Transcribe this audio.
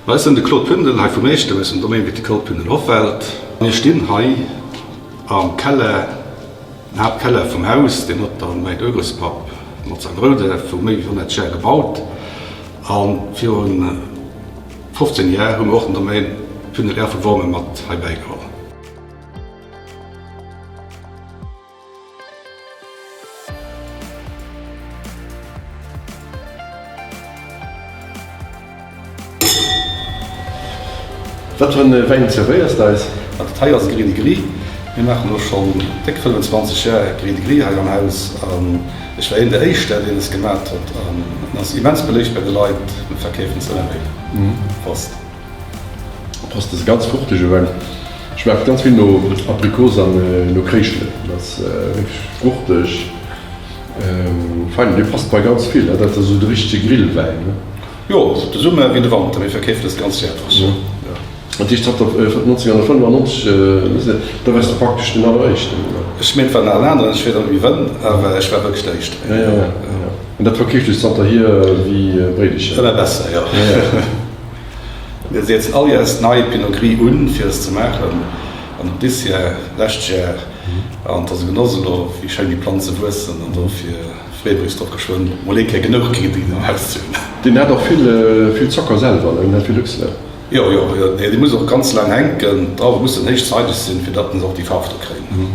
Ech sinn de Claude Pündel hei vu Meechtem aus dem Domaine Viticole Pündel-Hoffelt. Mir stinn hei am Keller, den Haaptkeller vum Haus, deen huet dann mäin Urgrousspapp mat sengem Brouder vu méi wéi 100 Jar gebaut. A virun 15 Jar hu mir och den Domaine Pündel-Air vu Wormer mat hei bäigeholl. Wat fir en Wäin zerwéiers de eis? Dat hei ass Gris de Gris. Mir maachen elo schonn déck 25 Jar Gris de Gris hei am Haus an ech war een der éischter, deen es gemat huet an en ass immens beléift bei de Leit. Mir verkeefen se ëmmer méi. Prost! Prost, ass e ganz fruchtege Wäin. Schmaacht ganz vill no Aprikos an no Kréischelen. Ass wierklech fruchteg, fein. Dee passt bei ganz vill, dat ass esou de richtege Grillwäin. Jo, de Summer wéi de Wanter, mir verkeefen dës ganz Joer dran. Jo, dat heescht zanter 1995, da waars de praktesch den alleréischten? Ech meen et war nach en aneren, ech weess awer net méi wën, awer ech war wierklech de éischten. Jo, jo, jo. An dat verkeeft sech zanterhier wéi Bréidecher? Ëmmer besser, jo. Mir setzen all Jahres nei Pinot Gris un fir es ze maachen an och dis Jar, lescht Jar an et ass e Genoss elo wéi schéin déi Planze wuessen an dofir freeë mir eis drop geschwënn mol ee Kéier genuch Gris Gris am Haus ze hunn. Deen hat och vill vill Zocker selwer, ne? Deen hat vill Huxler. Jo jo jo, dee muss och ganz laang hänken, d'Drauwe mussen héich zeideg sinn fir datt se och déi Faarf do kréien.